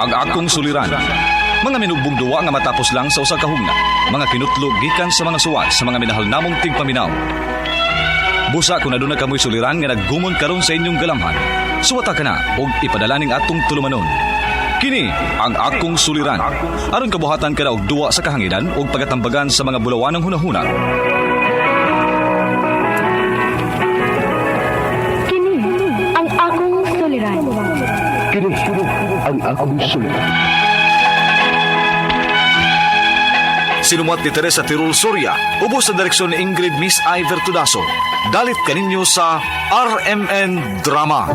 Ang Akong Suliran. Mga minugbong duwa nga matapos lang sa usa ka hugna. Mga kinutlo gikan sa mga suwat sa mga minahal namong tigpaminaw. Busa kung aduna kamoy suliran nga naggumon karon sa inyong galamhan. Suwata ka na og ipadala ning atong tulumanon. Kini ang Akong Suliran. Aron kabuhatan ka na og duwa sa kahanginan ug pagatambagan sa mga bulawanang hunahuna. Kini ang Akong Suliran. Kini ang Akong Suliran. Sinumuat ni Teresa Tirul Soria, ubos sa direksyon ni Ingrid Miss Iver Tudaso. Dalit kaninyo sa RMN Drama.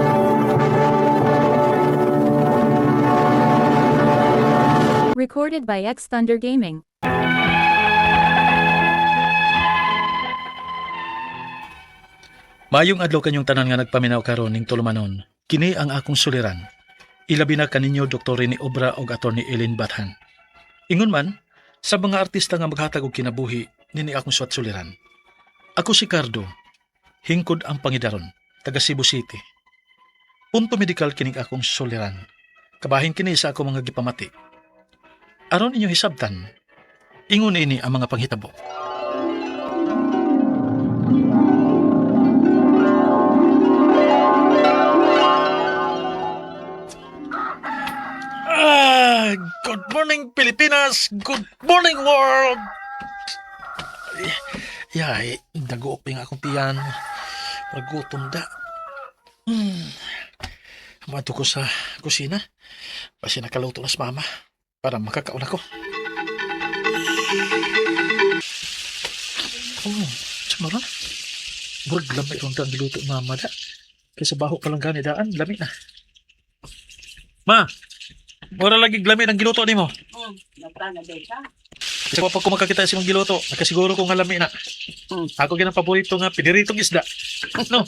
Recorded by X Thunder Gaming. Mayong adlaw kanyong tanan nga nagpaminaw karon ning tulumanon. Kini ang Akong Suliran. Ilabi na kaninyo Dr. Rene Obra og Attorney Ellen Bathan. Ingon man, sa mga artista nga maghatag og kinabuhi nini akong suwat suliran. Ako si Cardo, hingkod ang pangidaron, taga Cebu City. Punto medikal kining akong suliran. Kabahin kini sa ako mga gipamati. Aron inyong hisabtan, ingon ini ang mga panghitabo. Ah, good morning, Pilipinas! Good morning, world! Yay, nag-uop nga akong tiyan. Magutom da. Mato ko sa kusina. Basi nakaluto na si mama para makakaon ako. Oh, sumara. Murag lami ron ang giluto ni mama da. Kaysa baho pa lang gani daan, lami na. Ma, mura lagi lami ng giluto nimo. Kasi pa ko makakita sa imong giluto, nakasiguro ko nga lami na. Ako ginang paborito nga piniritong isda. No.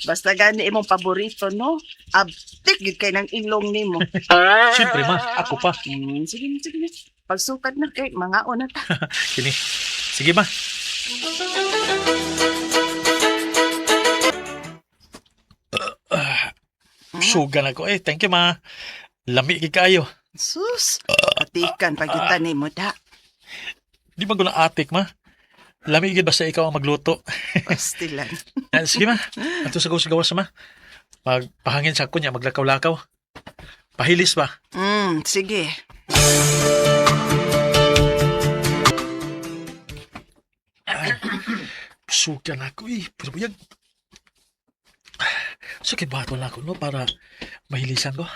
Basta gani imong paborito, no? Abtik gid kay ng ilong nimo. Siyempre ma, ako pa. Sige na, sige na. Pagsukad na kay mga na ta. Kini. Sige ma. Suga na ko eh. Thank you ma. Lami gid kaayo. Sus, patikan pa kita nimo da. Di ba guna atik ma? Lami gid basta ikaw ang magluto. Pastilan. Eh, sige ma. Ato sa gawas ma. Magpahangin sa ako niya, maglakaw-lakaw. Pahilis ba? Sige. Suga na ako eh. Pero buyag. Sakit ba na ako no para mahilisan ko?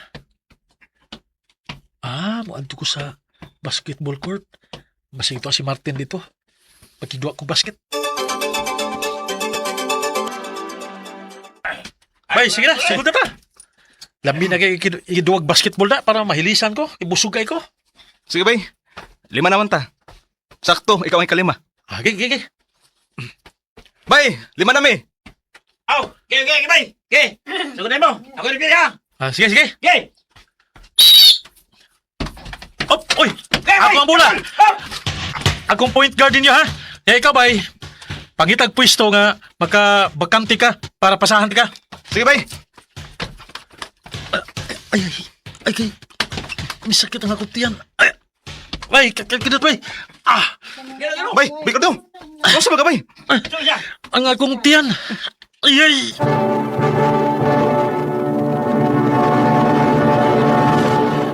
Ah, muadto ko sa basketball court. Basig ito si Martin dito. Pagkidwa ko basket. Bay, sige na, sigod na ta. Lambi na kay ikiduwag basketball na para mahilisan ko, ibusog kay ko. Sige bay, lima naman ta. Sakto, ikaw ang kalima. Ah, gigi, gigi. Bay, lima na mi. Aw, okay, okay, okay, bay. Okay. Sugod na mo. Ako rin ha. Ah, sige, sige. Okay. Op, oy. Ako ang bola. Akong point guard ninyo ha. Eh, ikaw bay. Pangitag pwesto nga maka bakante ka para pasahan ka. Sige bay. Ay, ay, ay, kay. May sakit ang akong tiyan. Ay, ay, kinat bay. Ah, Bay, bay ka daw. Ano sa mga bay? ang akong tiyan. Ay, ay.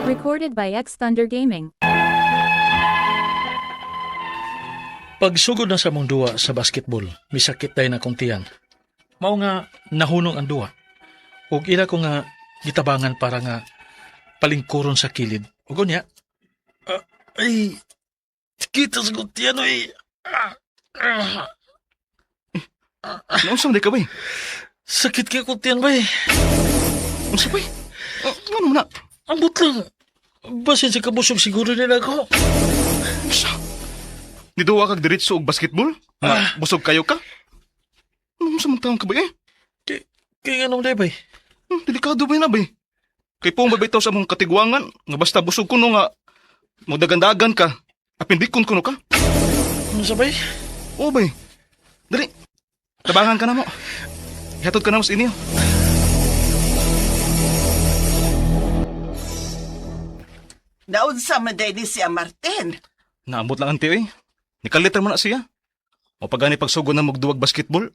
Recorded by X Thunder Gaming. Pagsugod na sa mong duwa sa basketball, may sakit tayo na akong tiyan. Mao nga nahunong ang duwa. Ug ila ko nga gitabangan para nga palingkuron sa kilid. Ug unya, ah, ay, kita sa kong tiyan, oy. Ah, ah, Ano sa mga ka bay? Sakit kay akong tiyan, bay. Ano sa bay? Ah, ano man na? Ambot lang. Basin sa kabusog siguro nila ako. Sa? Niduwa kag diretso og basketball? Nga, busog kayo ka? Ano sa mga taong ka bay eh? Kay, kay anong day, bay? Delikado bay na bay. Kay po mabitaw sa mong katigwangan, nga basta busog kuno nga magdagandagan ka. Apindikon kuno ka. Ano sa bay? Oo bay. Dali. Tabangan ka na mo. Ihatod ka na mo sa inyo. Naunsa man day ni siya, Martin. Naamot lang ante eh. Nikalitan mo na siya. O pagani pagsugod na magduwag basketball,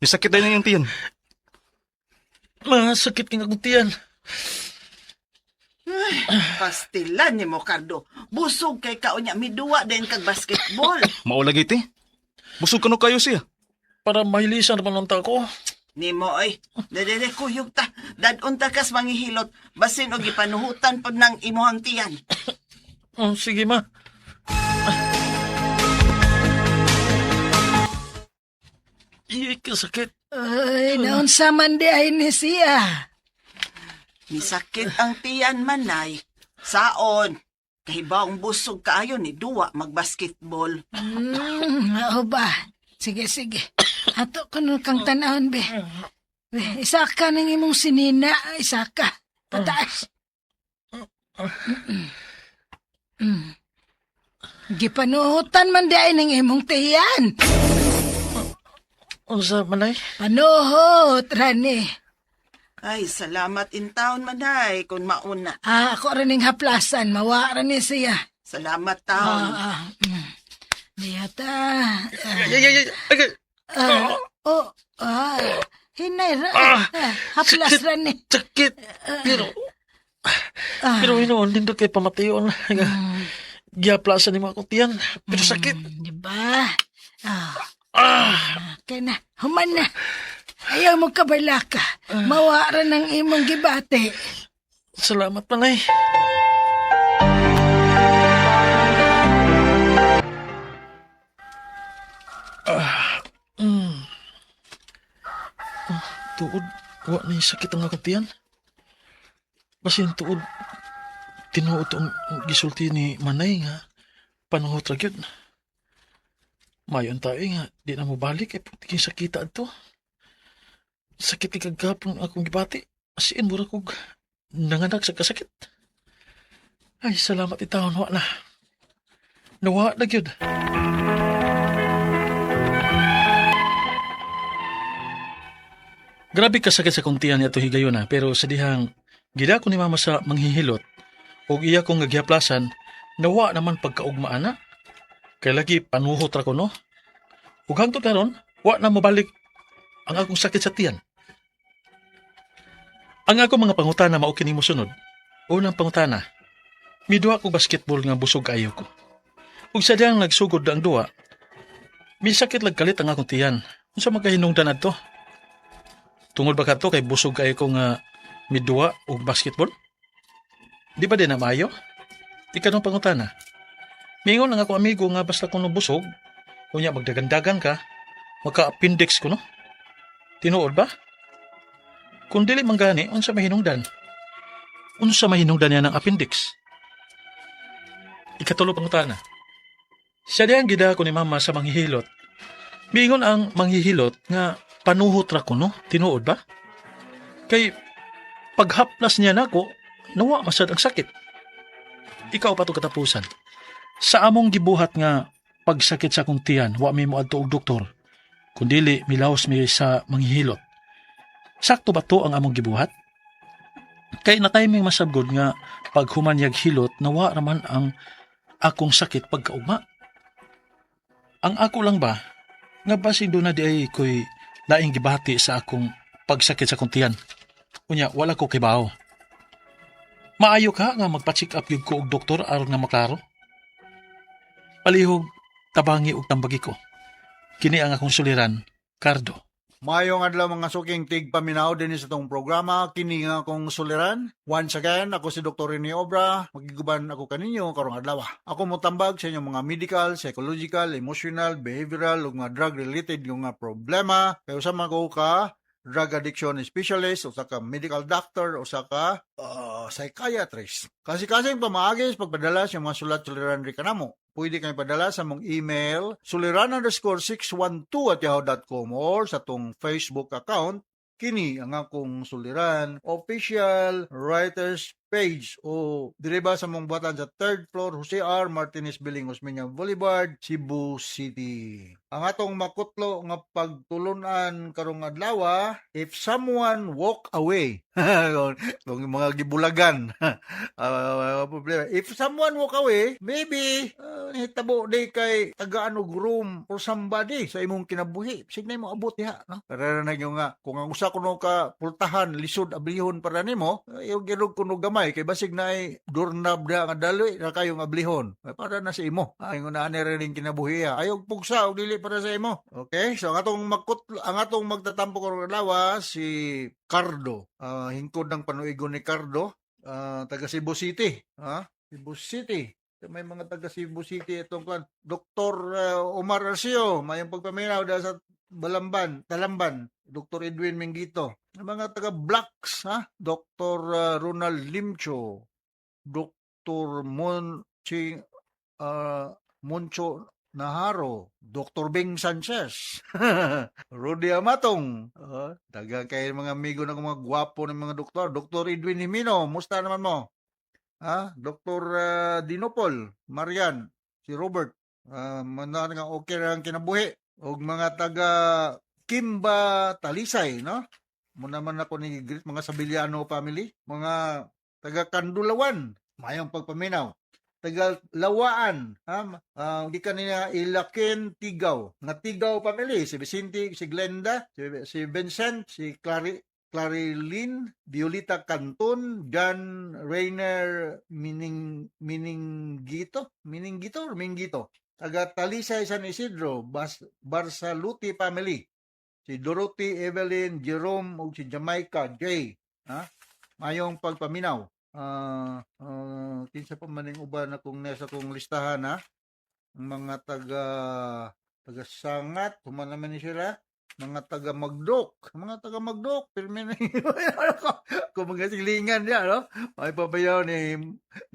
nisakit na niyang tiyan. Masakit king akong tiyan. Pastilan ni mo, Cardo. Busog kay kaunya, miduwa din kag basketball. Maulagi te. Busog kano kayo siya. Para mahilisan naman ang ko. Nimo oy, dere kuyog ta. Dadon ta kas mangihilot, basin og gipanuhutan pod ng imuhang tiyan. Oh, sige, ma. Iya, kasakit. Ay, naunsa man di ay ni siya. Misakit ang tiyan manay. Saon, kahibawong busog kaayo ni duwa magbasketball. Mao ba? Sige, sige. Ato ko nun kang tanahon, be. Be, isa ka ng imong sinina, isa ka. Pataas. Gipanuhutan man di ay ng imong tiyan. Unsa, manay? Panuhot, Rani. Ay, salamat in town manay kung mauna. Ah, ako rin ning haplasan, mawa rin ni siya. Salamat taon. Diyata. Ay, ay, ay, ay, ay. Ah, oh, hinay ra. Ah, haplas Sakit. ra ni. Sakit. Pero, pero hinoon, nindot kay pamatayon. Giaplasan ni mga akong tiyan. Pero sakit. Di ba? Ah. Okay na. Human na. Ayaw mo kabalaka. Mawa ra ng imong gibati. Salamat, manay. Ah. Tuod, wa na yung sakit ang akong tiyan. Basin tuod, tinuod ang gisulti ni Manay nga, panuhot ra gyud. Mayon tayo nga, di na mo balik, eh, puti sakita to. Sakit kay kagapon akong gibati. Asiin mura kog nanganak sa kasakit. Ay, salamat itawon, wa na. Nawa na gyud. Grabe kasakit sa kong tiyan niya higayon na, pero sa dihang gida ko ni mama sa manghihilot ug iya kong gagihaplasan, nawa naman pagkaugma ana. Kay lagi panuhot ra ko no. Ug hangtod karon, wa na mobalik ang akong sakit sa tiyan. Ang ako mga pangutana mao kini mosunod. Unang pangutana, miduha ko basketball nga busog ayo ko. Ug sa diyang nagsugod ang duwa, misakit lag kalit ang akong tiyan. Unsa magkahinungdan adto? Tungod ba kadto kay busog kayo ko nga miduwa og basketball? Di ba din na maayo? Ikanong pangutana. Mingon lang ako amigo nga basta kuno busog, kunya magdagandagan ka, maka-appendix ko no? Tinuod ba? Kung dili man gani, unsa mahinungdan? Unsa mahinungdan niya ng appendix? Ikatulo pangutana. Siya diyang gida ko ni mama sa manghihilot. Mingon ang manghihilot nga panuhot ra ko no? Tinuod ba? Kay paghaplas niya nako, nawa masad ang sakit. Ikaw pa to katapusan. Sa among gibuhat nga pagsakit sa akong tiyan, wa mi moadto og doktor. Kundili milaos mi sa manghihilot. Sakto ba to ang among gibuhat? Kay na timing masabgod nga paghuman yag hilot nawa raman ang akong sakit pagkaugma. Ang ako lang ba nga basin doon na di ay ko'y laing gibati sa akong pagsakit sa akong tiyan. Unya, wala ko kibaw. Maayo ka nga magpa-check up gyud ko og doktor aron nga maklaro. Palihog, tabangi og tambagi ko. Kini ang akong suliran, Cardo. Mayong adlaw mga suking tigpaminaw din sa itong programa, kini nga akong suliran. Once again, ako si Dr. Rene Obra, magiguban ako kaninyo karong adlaw. Ako motambag sa inyong mga medical, psychological, emotional, behavioral ug mga drug-related yung mga problema. Kay usa man ko ka drug addiction specialist, usa ka medical doctor, usa ka psychiatrist. Kasi-kasing pamaagi sa pagpadala sa mga sulat suliran ri kanamo. Pwede kami padala sa mong email suliran_612@yahoo.com or sa tong Facebook account kini ang akong suliran official writers page o diri ba sa mong buhatan sa third floor, Jose R. Martinez Building, Osmeña Boulevard, Cebu City. Ang atong makutlo nga pagtulunan karong adlaw, if someone walk away. Kung mga gibulagan. Problema. If someone walk away, maybe hitabo di kay tagaan og room for somebody sa imong kinabuhi. Sige mo abot diha, no? Pero na yung nga kung ang usa kuno ka pultahan lisod ablihon para nimo, yung girog kuno gamay kay basig na ay doorknob da nga daloy na kayong ablihon. Ay, para na sa imo. Ay nga na rin kinabuhi. Ayaw pugsa og dili para sa imo. Okay? So ang atong makutlo, ang atong magtatampo karong adlaw si Cardo. Hingkod ng panuigon ni Cardo, taga Cebu City. Ha? Cebu City. May mga taga Cebu City itong kwan. Dr. Omar Arceo, mayong pagpaminaw dahil sa Balamban, Talamban. Dr. Edwin Mengito. Ang mga taga Blacks, ha? Dr. Ronald Limcho. Dr. Monchi Moncho Naharo, Dr. Bing Sanchez, Rudy Amatong, daga kay mga amigo na mga gwapo ng mga doktor, Dr. Edwin Jimeno, musta naman mo? Ha? Dr. Dinopol, Marian, si Robert, man nga okay ra ang kinabuhi og mga taga Kimba Talisay, no? Muna man ako ni greet mga Sabiliano family, mga taga Kandulawan, mayong pagpaminaw, taga Lawaan, ha? Gikan niya Ilaken Tigaw. Nga Tigaw family, si Vicente, si Glenda, si Vincent, si Clarilyn, Violita Canton, John Rainer Mininggito, Mininggito or Minggito. Taga Talisay, San Isidro, Barsaluti family. Si Dorothy, Evelyn, Jerome ug si Jamaica J. Ha? Mayong pagpaminaw. Kinsa pa man ning uban akong nasa kong listahan, ha? Ang mga taga taga Sangat, human naman ni sila. Mga taga Magdok, mga taga Magdok, pirmi na kung mga silingan niya, no? May papayaw ni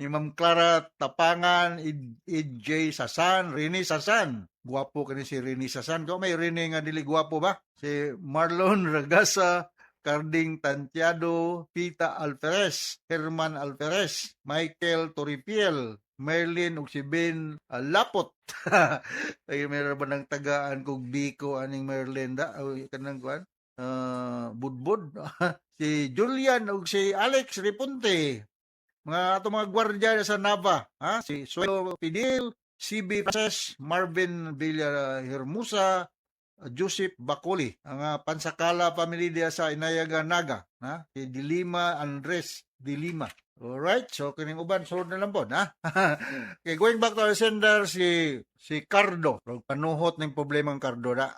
Ma'am Clara Tapangan, Id J. Sasan, Rini Sasan. Guwapo kani si Rini Sasan. Kung may Rini nga dili guwapo ba? Si Marlon Ragasa, Carding Tantiado, Pita Alferez, Herman Alferez, Michael Toripiel, Merlin ug si Ben Lapot. Ay meron ba ng tagaan kog biko aning Merlin da? O, kanang kuan? Budbud. Si Julian ug si Alex Repunte. Mga ato mga gwardiya sa Nava, ha? Si Suelo Pidil, CB Frances, Marvin Villahermosa, Joseph Bacoli, ang Pansakala family diya sa Inayaga Naga, ha? Si Dilima Andres Dilima. Alright, so kining uban sulod na lang po, ha? Okay, going back to our sender si si Cardo. Rog panuhot ning problemang Cardo na.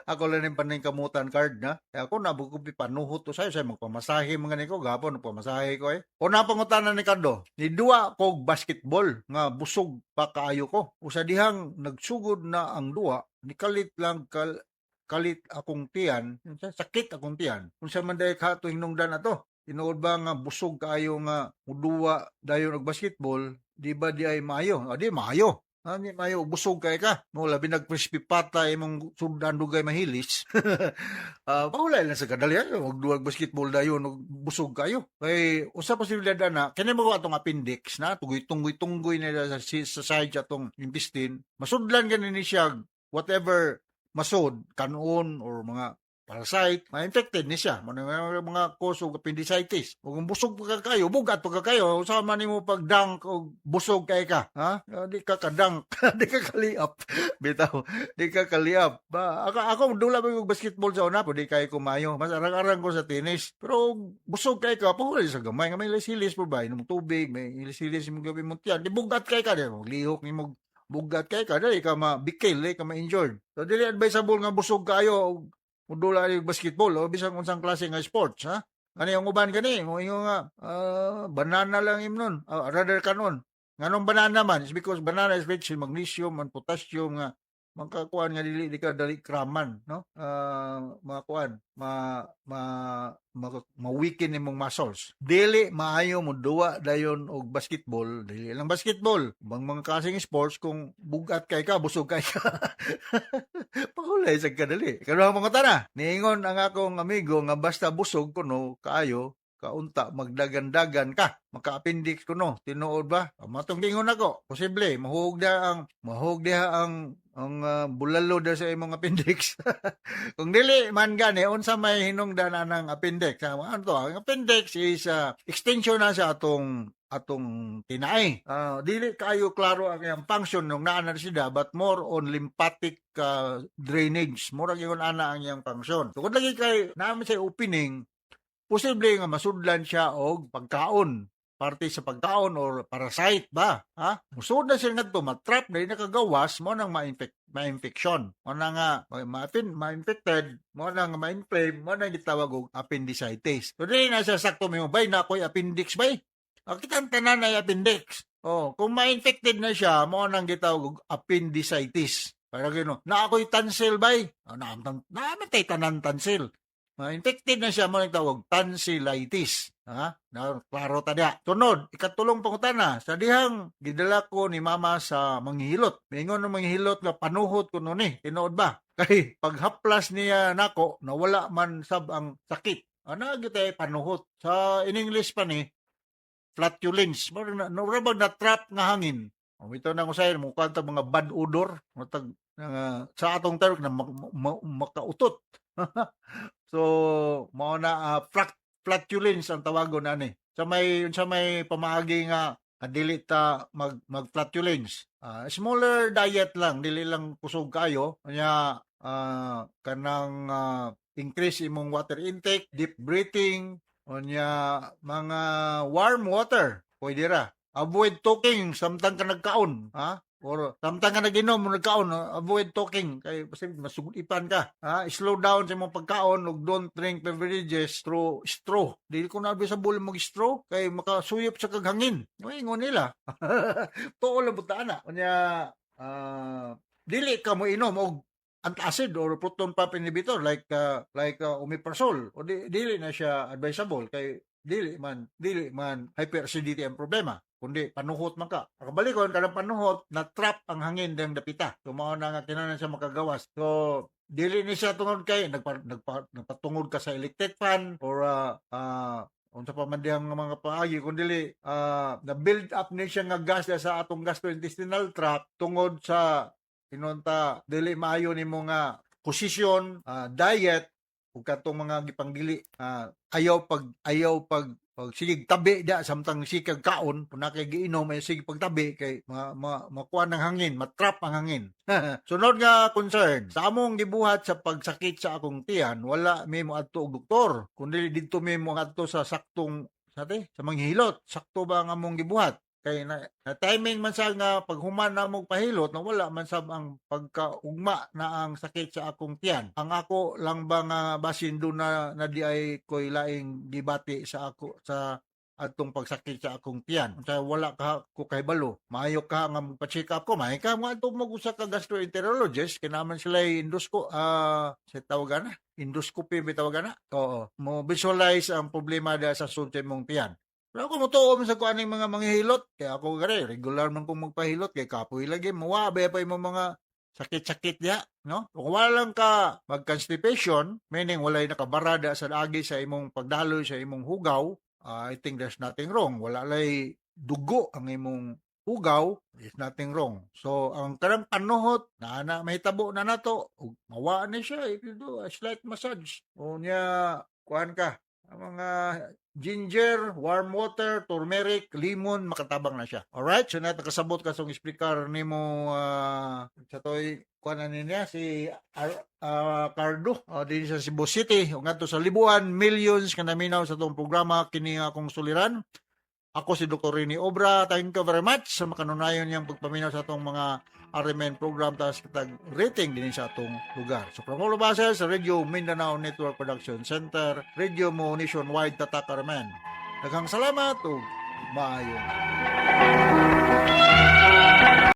Ako lang ning paningkamutan card na. Kaya ako nabog ko panuhot to sayo say magpamasahe mga niko gapon nagpamasahe ko eh. Una pangutana ni Cardo, ni duwa kog basketball nga busog pa kaayo ko. Usa dihang nagsugod na ang duwa, nikalit lang kalit akong tiyan, sakit akong tiyan. Unsa man day ka tuwing nungdan ato? Tinuod ba nga busog kaayo nga muduwa dayon og basketball, di ba di ay maayo? Ah, di maayo. Ah, di maayo busog kay ka. Mo labi nag crispy pata imong sudan dugay mahilis. Pahulay lang sa kadalian og duwag basketball dayon og busog kayo. Kay usa posibilidad na kini mo atong appendix na tugoy-tunggoy-tunggoy na sa side atong intestine. Masudlan gani ni siya whatever masud kanon or mga parasite, ma-infected ni siya. Mga cause og appendicitis. Ug kung busog pa ka kayo, bugat pa ka kayo, usa man nimo pag-dunk og busog kay ka, ha? Di ka ka-dunk, di ka kaliap. Bitaw, di ka kaliap. Ba, ako dula ba og basketball sa una, pwede kay ko maayo. Mas arang-arang ko sa tennis. Pero busog kay ka, pahulay sa gamay nga may hilis-hilis pa ba, inom tubig, may hilis-hilis imong gabi mong tiyan. Di bugat kay ka, di mo lihok nimo bugat kay ka, dili ka mabikil, dili ka ma-injured. So dili advisable nga busog kayo og mudula yung basketball o bisan unsang klase nga sports, ha? Ani ang uban kani mo ingon nga banana lang imnon, rather kanon. Nganong banana man is because banana is rich in magnesium and potassium nga makakuan nga dili di ka dali kraman, no? Mga kuan ma ma, ma ma-weaken imong muscles. Dili maayo mo duwa dayon og basketball, dili lang basketball, bang mga klaseng sports kung bugat kay ka, busog kay ka. Pahulay sa kadali. Karon mga tana, niingon ang akong amigo nga basta busog kuno kaayo, Kaunta magdagan-dagan ka, maka-appendix kuno, tinuod ba? Matong gingon ako, posible mahuog diha ang bulalo da sa imong appendix. Kung dili man gani, unsa may hinungdan anang appendix? Ano to? Ang appendix is extension na sa atong atong tinai. Dili kayo klaro ang iyang function nung naa na sila, but more on lymphatic drainage. Mura gyud ana ang iyang function. Tungod lagi kay naa man siya opening, posible nga masudlan siya og pagkaon, parte sa pagkaon or parasite ba, ha? Musud na siya ngadto, matrap na, di nakagawas, mo nang ma-infect, ma-infection, mo na nga ma-infected, mo na nga ma-inflame, mo na gitawag og appendicitis. So dili na siya sakto mo bay na ako'y appendix bay. Ang kitang tanan ay appendix. Oh, kung ma-infected na siya, mo nang gitawag og appendicitis. Para gino na ako'y tonsil bay. Oh, na tay tanan tonsil. Ma-infected na siya, mo nang tawag tonsillitis. Ha? Na, klaro ta diha. Sunod, ikatulong pangutana, sa dihang gidala ko ni mama sa manghihilot. Mingon ng manghihilot nga panuhot ko ni, tinuod ba? Kay paghaplas niya nako, nawala man sab ang sakit. Ana gyud tay panuhot. Sa in English pa ni flatulence. Mura na na na trap nga hangin. O ito na ko sa'yo, mukha ta mga bad odor, matag nga sa atong term na makautot. So mao na flatulence ang tawagon ani. Sa may pamaagi nga dili ta mag flatulence. Smaller diet lang, dili lang kusog kayo. Nya kanang increase imong water intake, deep breathing, unya mga warm water, pwede ra. Avoid talking samtang ka nagkaon, ha? Or samtang ka naginom mo nagkaon, avoid talking kay basta masugipan ka. Ha? Slow down sa imong pagkaon ug don't drink beverages through straw. Dili ko na advisable mag straw kay makasuyop sa kag hangin. Ingon nila. Tuo lang buta ana. Unya dili ka mo inom og antacid or proton pump inhibitor like omeprazole o dili na siya advisable kay dili man hyperacidity ang problema kundi panuhot man ka. Kabalikon kanang panuhot na trap ang hangin dang dapita. So mao na nga kinahanglan siya makagawas. So dili ni siya tungod kay nagpatungod ka sa electric fan or unsa pa man diyang mga paagi kun dili na build up ni siya nga gas sa atong gastrointestinal tract tungod sa inonta dili maayo nimo nga posisyon, diet ug katong mga gipanggili, ayaw pag sige tabi da samtang sikag kaon. Kung na kay giinom ay sige pagtabi kay makuha ng hangin, matrap ang hangin. Sunod nga concern, sa among gibuhat sa pagsakit sa akong tiyan, wala mi moadto og doktor kundi didto mi moadto sa saktong sa te sa manghihilot. Sakto ba ang among gibuhat kay na timing man sa nga paghuman na mong pahilot na wala man sab ang pagkaugma na ang sakit sa akong tiyan? Ang ako lang ba nga basin do na di ay koy laing gibati sa ako sa atong pagsakit sa akong tiyan? Unsa wala ka ko kahibalo, maayo ka nga magpa-check up ko, maayo ka nga adto mag usa ka gastroenterologist, kinaman sila endosco sa tawagan na endoscopy ba tawagan na, oo, mo visualize ang problema da sa sulti mong tiyan. Pero ako motuo man sa kuan mga manghihilot. Kaya ako gare, regular man kong magpahilot kay kapoy lagi muwa ba pa imong mga sakit-sakit diha, no? Kung wala lang ka mag-constipation, meaning walay nakabarada sa agi sa imong pagdaloy sa imong hugaw, I think there's nothing wrong. Wala lay dugo ang imong hugaw, there's nothing wrong. So, ang karang panuhot, na na mahitabo na nato, ug mawa ni siya if you do a slight massage. O niya, kuan ka, ang mga ginger, warm water, turmeric, lemon, makatabang na siya. Alright, so na nakasabot ka sa explicar nimo sa toy kuan na niya si Cardo din sa Cebu City ug ngadto sa Libuan, millions ka naminaw sa atong programa kini nga akong suliran. Ako si Dr. Rini Obra. Thank you very much sa makanunayon niyang pagpaminaw sa atong mga RMN program taas kitag rating din sa atong lugar. So from all of us here sa Radio Mindanao Network Production Center, Radio Mo Nationwide Tatak RMN. Daghang salamat ug maayong